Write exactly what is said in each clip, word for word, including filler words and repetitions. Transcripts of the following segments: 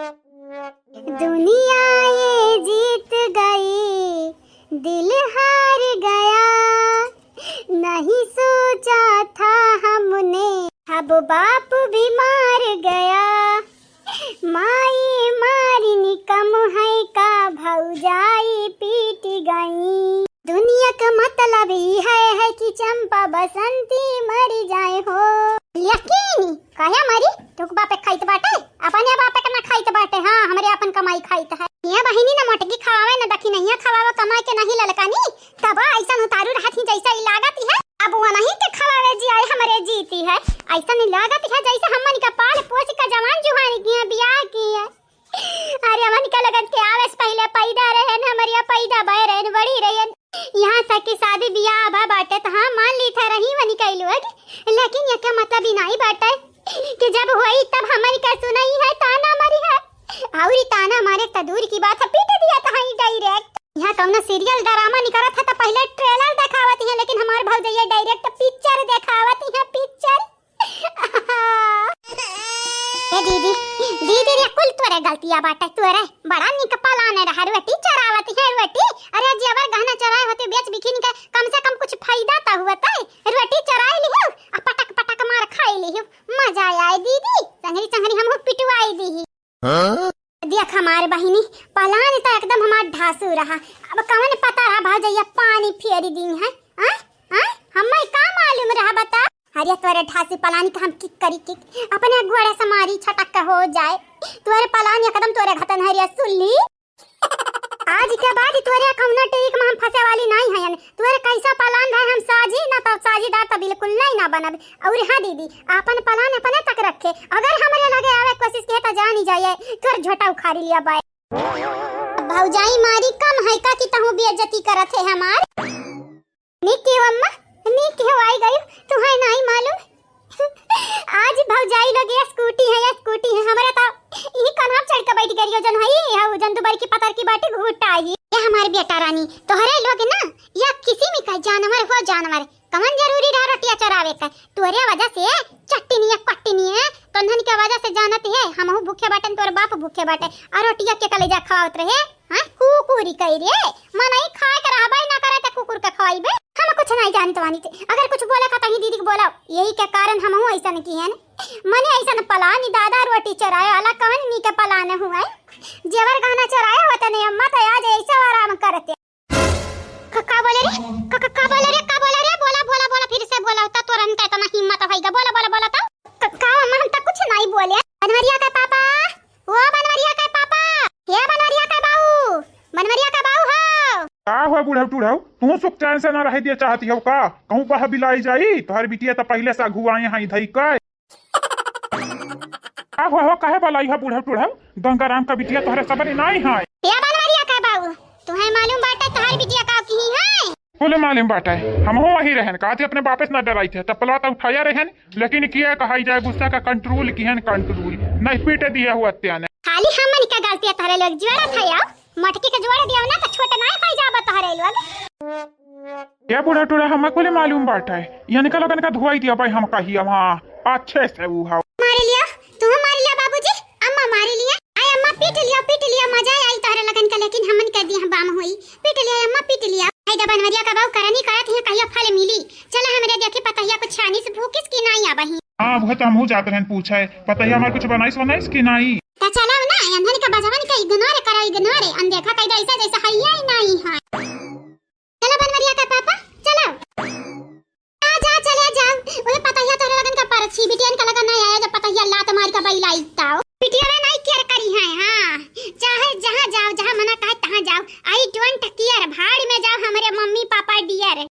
दुनिया ये जीत गई, दिल हार गया, नहीं सोचा था हमने, अब बाप भी मार गया। माई मारिन कम है का, भौजाई पीट गई। दुनिया का मतलब ई है, है कि चंपा बसंती मर जाए हो। लेकिन काहे मरी? तोक बापे खाइत बाटे, अपने बापे के ना खाइत बाटे। हाँ, हमरे आपन कमाई खाइत है। ये बहिनी ना मोटकी खवावे, ना दखिनहिया खवावे, कमाई के नहीं ललकानी। तब ऐसन उतारू रहत ही जैसा ई लागत है। अब वो नहीं के खवावे जी आए हमरे जीती है। ऐसन लागत है जैसे हमन का पाल पोस का जवान जुहान किए, बियाह किए। अरे हमन का लगन के आवे से पहिले पैदा रहन, हमरे यहाँ पैदा भय रहन, बड़ी रहन। यहाँ तक कि शादी बियाह बा बाटे त हाँ मान ली था रही वनी कई लोग, लेकिन ये क्या मतलब ही नहीं बाटे कि जब होई तब हमन का सुनाई है ताना मारी है। और ई ताना मारे त दूर की बात है, पीट दिया था ही डायरेक्ट। यहाँ कौनो सीरियल ड्रामा निकलत है त पहिले ट्रेलर देखावत है, लेकिन हमार भौजैया डायरेक्ट पिक्चर देखावत है, पिक्चर। ए दीदी, दीदी रे, कुल तोरे गलतिया बाटे, तोरे बड़ा निक पलाने रहा, रोटी चरावत है, रोटी। अरे जेवर गहना चराए होते बेच बिखिन के कम से कम कुछ फायदा त हुआ तय। रोटी चराए लिहो, आ पटक पटक मार खाए लिहो, मजा आए दीदी। संगरी संगरी हमहू पिटवाई दीही। हाँ? देख हमार बहिनी, पलान त एकदम हमार ढासू रहा। अब कवन पता रहा भौजैया पानी फेरी दी है? आय? आय? हमें का मालूम रहा बता? अरे तोरे ढासू पलानी का हम किक करी किक, अपने गोड़े से मारी छटक के हो जाए। तोरे पलानी एकदम तोरे घतन हरिया सुल्ली। आज के बाद तोरे कौनो ट्रिक में हम फंसे वाली नहीं हयन। तोरे कैसा पलान रहे हम साझी ना तो साझीदार तो बिल्कुल नहीं ना बनब। और हाँ दीदी, आपन पलान अपने तक रखे, अगर हमरे लगे आवे कोशिश किहे तो जानी जाए तोर झोटा उखाड़ी लिया बाय। भौजाई मारी कम है का कि तहूँ बेइज्जती करत है हमार? नीक हो अम्मा, नीक हो आई गई, तुहैं नहीं मालूम। आज भौजाई लोग ये स्कूटी है, ये स्कूटी है, हमरा तो यही कन्हा पे चढ़ के बैठ गई हो, जन है ये, ये जन दुबर की पतर की बाटी घुट्टा आई। ये हमारे बेटा रानी, तोहरे लोग ना, या किसी में का जानवर हो जानवर, कवन जरूरी रहा रोटिया चरावे का? तोरे वजह से चट्टनी है, कट्टनी है, तोन्हन के वजह से जानत है, हमहू भूखे बाटन, तोर बाप भूखे बाटे, और रोटिया के कलेजा खवावत रहे। हाँ, कुकुरी कही रे, मनई खाए के रहबे ना करे त कुकुर के खवाइबे। हम कुछ नहीं जानत बानी ते, अगर कुछ बोले का तही दीदी के बोलाओ, यही के कारण हमहू ऐसन किहन। मने ऐसन पलानी दादा रोटी चोराए वाला कवन नी के पलान हुआ है? जेवर गहना चोराए होते नहीं अम्मा तो आज ऐसा आराम करते। क-, का बोले रे? क-, क-, का बोले रे? का बोले रे? बोला, बोला, बोला, फिर से बोला, तो तुरंत इतना हिम्मत होइगा। बोला, बोला, बोला तो। क-, का अम्मा, हम तो कुछ नहीं बोले। बनवरिया के पापा, ओ बनवरिया के पापा, हे बनवरिया के बाऊ, बनवरिया के बाऊ हो। का हुआ बूढ़ऊ टूढ़ऊ, तू सुख चैन से ना रह दिया चाहती हो का? कहूँ बह बिलाई जाई, तोहर बिटिया तो पहले से अघुआए हैं धई के। का हुआ हो, काहे बलाई है बूढ़ऊ टूढ़ऊ? गंगाराम का बिटिया तोहरे सबरे नाई है। या बनवरिया का बाऊ, तुहैं मालूम बाटे तोहर बिटिया का किही है? बोले मालूम बाटे, हमहू वही रहन, का थी अपने बापे से ना डराई थे, चप्पलवा तो उठाया रहन, लेकिन किया कहाई जाए गुस्सा का कंट्रोल किहन कंट्रोल, नहीं पीटे दिया हुआ त्याने। खाली हमन का गलती है तोहरे लोग जोड़ा था यार। मटकी के जोड़ दिया ना तो छोट नाय होई जाबा तोहरे लोग। ये बूढ़ा टूढ़ा हमें कुल मालूम बाटे, इनका लोगन का धुआई दिया भाई हम कहिया वहाँ अच्छे से ऊ हाउ। मारी लिया, तू मारी लिया बाबूजी, अम्मा मारी लिया। आय अम्मा पीट लिया, पीट लिया, मजा आई तोहरे लोगन का, लेकिन हमन कह दिया बाम होई। पीट लिया अम्मा, पीट लिया। आई दा बनवरिया का बाऊ करनी करत यहाँ कहिया फल मिली। चला हमरे देखी पतहिया कुछ छानिस भूकिस कि नाई आबही। हाँ, वो तो हमहू जात रहन पूछे, पतहिया हमार कुछ बनाइस वनाइस कि नाई। त चला ना, अंधन का बजवन का इग्नोर करा, इग्नोर। अनदेखा कई दा ऐसा जैसा हइया ही नाई है। चला बनवरिया का पापा, चला। आ जा, चले जाओ। ओए पतहिया तोहरे लगन का परछी, बिटियन का लगन नहीं आया, जब पतहिया लात मार का बैलाई ताओ। बिटिया वे नहीं केयर करी है, हाँ। चाहे जहाँ जाओ, जहाँ मना कहे तहाँ जाओ। I don't care, भाड़ में जाओ हमरे मम्मी पापा डियर।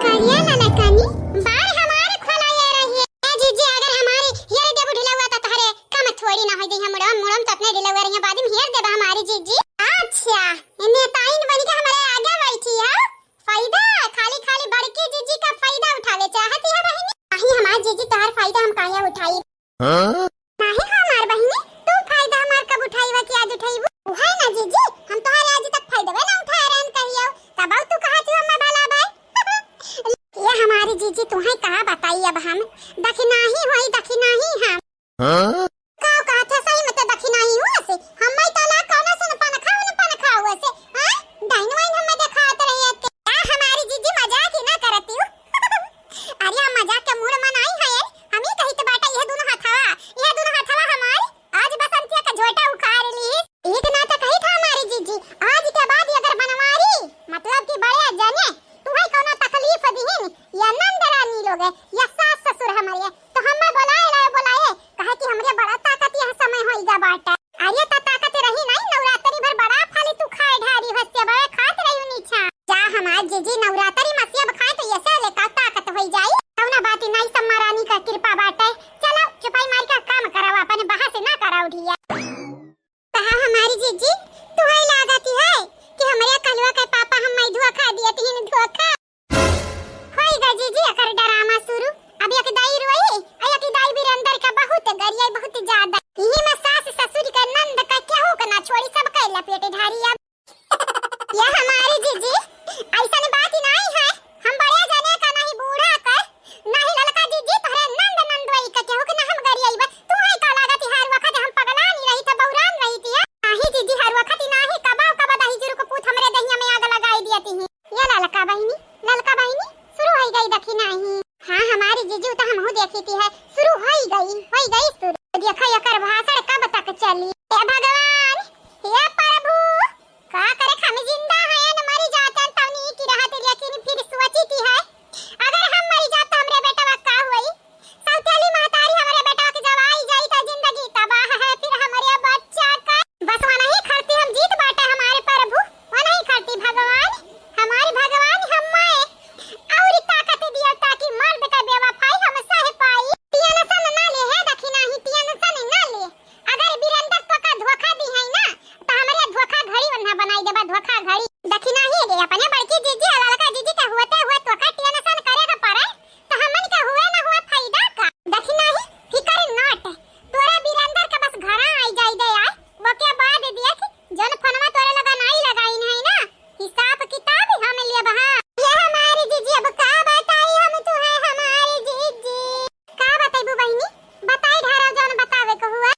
करिया ललकानी, बार हमार खोला ये रही। ए जीजी, अगर हमारे हेर देबू ढिलौआ त तहरे कम थोड़ी ना होई जइहा मुड़म, मुड़म त अपने ढिलौआ रहिया, बाद में हेर देबा हमारे जीजी। अच्छा, इन्हें ताइन बन के हमारे आगे बैठी है। फायदा, खाली खाली बड़की जीजी का फायदा उठावे चाहती है बहिनी। नहीं हमार जीजी तोहार फायदा हम काहे उठाई? हाँ? नाही हमार बहिनी, तू फायदा हमार कब उठाईबा कि आज उठाईबू? उहे ना जीजी, हम तोहार आज तक फायदवे ना उठाए रहन कहियो, तब तू कहा तू हमें भला भाई। ये हमारी जीजी उहे कहा बताई अब हम, दखिनाही होई, दखिनाही हम। हाँ? का कहत है सही में ते दखिनाही हुआ से? हम मैं तला कौन सुन पनखा उन पनखा हुआ से? हाँ? डाइन वाइन हमें देखात रही है ते। आ, हमारी जीजी मजाक ही ना करती हूँ। अरे हम मजाक के मूड में नहीं है, हम ही कही तो बाटा, यह दोनों हथवा, यह दोनों हथवा हमारी आज बसंतिया का झोटा उखाड़ ली। एक ना तो कही था हमारी जीजी, आज के बाद ये अगर बनवारी, मतलब कि बड़े जने, तुम्हें कौनो तकलीफ दिहिन, या नंद रानी लोग, या सास ससुर हमारे, तो हम बोलाए लाए बोलाए, कहे कि हमरे बड़ा ताकत यह समय होइगा बाटे। अरे तो ताकत रही नहीं, नवरात्रि भर बड़ा फालतू खाए ढारी हस्ते बड़े खात रही नीचा। जा हमार जीजी नवरात्रि में सेब खाए तो ये से लेका ताकत होई जाई। कौना बात नहीं, सम्मा रानी का कृपा बाटे। चलो चुपाई मार के काम करावा, अपने बहा से ना कराओ ढिया। कहा हमारी जीजी, तुहई लागत है कि हमरे कलुआ के पापा हम मैं धोखा दिए तीन धोखा। होई गई जीजी अकर ड्रामा शुरू। अब एक दाई रोई, आ एक दाई वीरेंद्र का बहुत गरिया, बहुत ज्यादा। यही में सास ससुर का नंद का केहू के ना छोड़ी, सब के लपेट ढारी अब। ये हमारी जीजी, ऐसन बात ही नहीं है। हम बड़े जने का नहीं बूढ़ा का, नहीं ललका जीजी तोहरे नंद नंदोई का केहू के ना हम गरियाई बा। तू है का लागत हर वक्त हम पगलानी रही था, बौरान रही थी। नहीं जीजी, हर वक्त ही नहीं, कबा कबा दही जुरु को पूत हमरे दहिया में आग लगाई दिया थी। ये ललका बहिनी, ललका बहिनी, शुरू होई गई दखिनाही। हाँ, हमारी जीजी तो हमहू देखी थी है, शुरू होई गई, होई गई शुरू। देखा एकर भाषण कब तक चली। हे भगवान, हे प्रभु, का करे हम जिंदा हैं न मरी जाते हैं तौनी की रहत, लेकिन फिर सोची थी है, अगर हम मरी जाते हमरे बेटवा का होई? सौतेली महतारी हमरे बेटवा के जवाई जाई त जिंदगी तबाह है, फिर हमरे बच्चा का। बस वनही खरती हम जीत बाटे हमारे प्रभु, वनही खरती भगवान, हमारे भगवान हम्मे और ताकत दिया ताकि मर्द का बेवफाई हम सह पाई। टेंशन ना ले है दखिनाही, टेंशन ना ले। अगर वीरेंद्र तो का धोखा दी है ना, तो हमरे धोखा घड़ी वन्हा बनाई देबा, धोखा घड़ी। दखिनाही रे, अपने बड़की जीजी और ललका जीजी का होते हुए तो का टेंशन करे के पड़े, तो हमन के हुए ना हुए फायदा का? दखिनाही, फिकर not। तोरे वीरेंद्र का बस घरा आई जाई दे आए, वो के बाद देख, जन फोनवा तोरे लगा नाई लगाई नहीं ना, हिसाब किताब हम लेब हाँ। ये हमारी जीजी अब का बताई हम तुहे हमारी जीजी। का बतैबू बहिनी? बताई ढारा जौन बतावे के हुआ।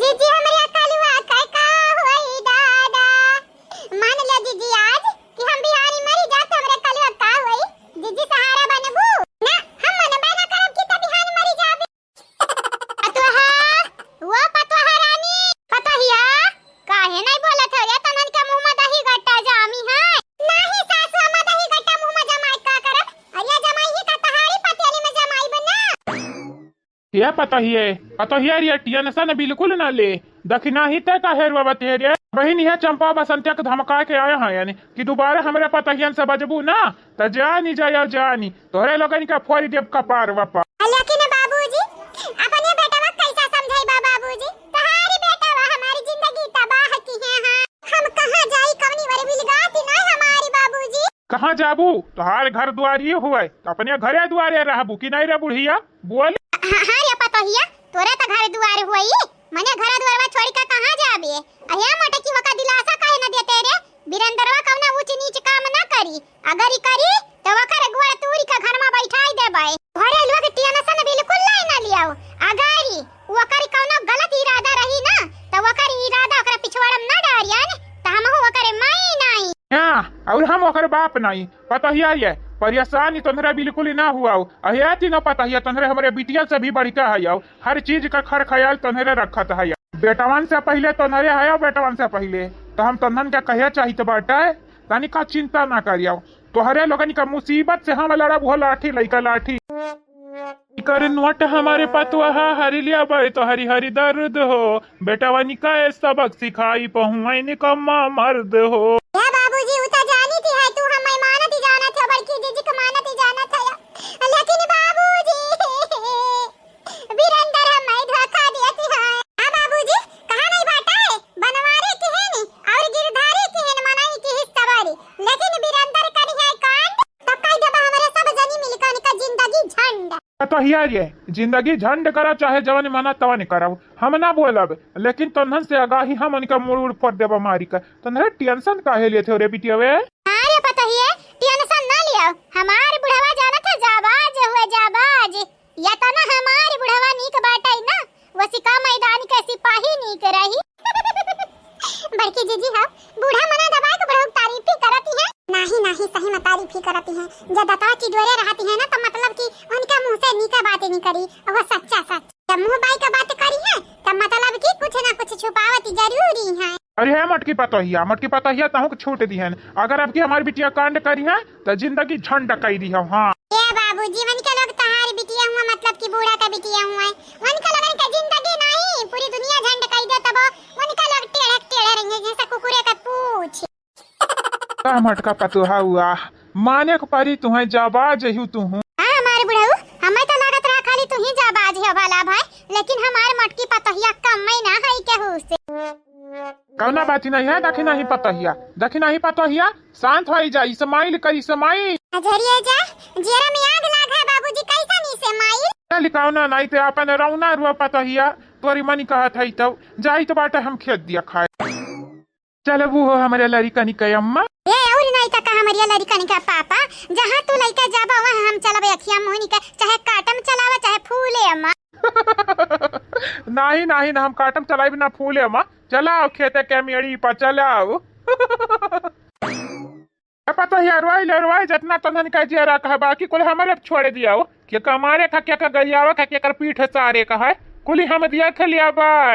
जीजी हमरे कलुआ के का होई दादा? मान ले जीजी आज कि हम बिहानी मरी जात हमरे कलुआ का होई? जीजी सहारा बनबू? ना, हम मनबे ना करब कि त बिहान मरी जाबे। पतोहा, वो पतोहा रानी। पतोहिया, काहे नहीं बोलत हो रे? तनन के मुंह में दही गट्टा जामी है। नाही सासु, हम दही गट्टा मुंह में जमाए का करब? अरे जमाई ही का तहारी पतेली में जमाई बना। ये पतोहिए, पतोहिया रे, टेंशन बिल्कुल ना ले। दखिनाही ते काहे रोवत है रे? बहिन, ये चंपा बसंतिया के धमका के आया है यानी कि दोबारा हमरे पतोहियन से बजबू ना, त जानी जाया जानी, तोहरे लोगन के फोड़ी देब कपार वपा। लेकिन बाबूजी, अपने बेटवा कैसा समझाई बा बाबूजी? तहारी बेटवा हमारी जिंदगी तबाह की है। हाँ, हम कहाँ जाई, कवनी वरे मिलगाती ना हमारी बाबूजी। कहाँ जाबू? तोहार घर दुआरी हुए, तो अपने घरे दुआरे रहबू कि नहीं रे बुढ़िया? बोल। हाँ, हाँ रे पतोहिया, तोरे तो घर दुआर हुई, मने घर दुआरवा छोड़ के कहाँ जाबे? अहे मोटे की वका दिलासा काहे न देते रे? बिरंदरवा कौनो ऊंच नीच काम ना करी, अगर ई करी तो वकर गोड़ तूरी के घर में बैठाई देबे। घरे लोग टेंशन बिल्कुल नहीं ना लियाओ, अगर ई वकर कौनो गलत इरादा रही ना, तो वकर इरादा ओकरा पिछवाड़ा में ना डारियन, तो हमहू ओकरे माई नहीं। हाँ, और हम ओकर बाप नहीं। पतोहिया रे, परेशानी तोहरा बिल्कुल ना हुआओ। अहे तीनों पतोहिया तोहरे हमरे बिटिया से भी बढ़ के है, हर चीज का खर ख्याल तोहरे रखत है। बेटवन से पहिले तोहरे है, बेटवन से पहिले। तो हम तोहन के कहे चाहित बाटे, तनिका चिंता ना करियो। तोहरे लोगन का मुसीबत से हम लड़ब हो लाठी लइका लाठी। कर नोट हमारे पतोहा हरि लिया बे तो हरि हरि दर्द हो। बेटवन का ये सबक सिखाई पहुँचैन कम्मा मर्द हो। ए बाबूजी, उ त जानी थी है तू, हम मैं मानत ही जानत है, बड़की जीजी के मानत ही जानत है, लेकिन बाबूजी, वीरेंद्र हम मैं धोखा दिया थी है। हाँ बाबूजी, कहाँ नहीं बाटा है, बनवारे किहिन और गिरधारी किहिन, मनाई किहिस सवारी, लेकिन वीरेंद्र करी है कांड, तब कह देबा हमरे सब जनी मिलकर इनका जिंदगी झंड। पतोहिया रे, जिंदगी झंड करा, चाहे जवन मना तवन करब, हम ना बोलब, लेकिन तोहन से आगाही हम उनका मुड़ उड़ फोड़ देबा मारी का। तोहरे टेंशन काहे लेत हो रे बिटिया वे? अरे पतोहिए, टेंशन ना लियो, हमार बुढ़वा जानत है जाबाज हुए जा। या तो ना हमार बुढ़वा नीक बाटे ना, वसिका मैदान के सिपाही नीक रही। बड़की जीजी, हम बूढ़ा मना दबाए के बुढ़ऊ तारीफ ही करती है। नाही, नाही, सही में तारीफ ही करती है। जब दतवा चिडोरे रहती है ना, तो मतलब कि उनके मुंह से नीक बातें नहीं करी, वो सच्चा सच। जब मुंह बाई के बात करी है, तो मतलब कि कुछ ना कुछ छुपावती जरूरी है। अरे हे मोटकी पतोहिया, मोटकी पतोहिया, तहूँ के छूट दिहन। अगर अब की हमार बिटिया कांड करी है, तो जिंदगी झंड कई दी हो। हाँ। ए बाबूजी, मन के लोग तहार बिटिया हुआ, मतलब कि बूढ़ा का बिटिया हुआ है। मन के लोगन के जिंदगी नहीं, पूरी दुनिया झंड कई दे तबो। मन के लोग टेढ़े टेढ़े रहिए जैसे कुकुरे का पूछ। का मोटका पतोहा हुआ, माने के परी तुहें जाबाज ही तुहूँ। हाँ, हमार बुढ़ऊ, हमें तो लागत रहा खाली तू ही जाबाज है भला भाई, लेकिन हमार मोटकी पतोहिया कम में ना है केहू से। कौना बात नहीं है, देखी नहीं पतोहिया, देखी नहीं पतोहिया, शांत होई जा, smile करी, smile। अजरिए जा, जियरा में आग लाग है बाबूजी, कैसा नहीं smile? चल कौना नहीं ते अपन रौना रुआ पतोहिया, तोरी मनी कहत है तो जाई तो बाटे हम खेत दिया खाए। चल वो हो हमरे लड़िकनी के अम्मा। ए, और नहीं तो का हमरे लड़िकनी का पापा, जहाँ तू लइके जाबा वहाँ हम चलबे अखिया मुहनी के, चाहे काटम चलावा चाहे फूले अम्मा। नाही, नाही, ना हम काटम चलाइब ना फूले अम्मा। चलाओ खेते के मेड़ी पर चलाओ। ए पतोहिया, रोई ले रोई, जितना तनन का जिया रखा है, बाकी कुल हमरे पे छोड़ दिया हो। के कमारे का, के का गरियावा का, के कर पीठ सारे का है, कुली हम दिया खे लिया बा।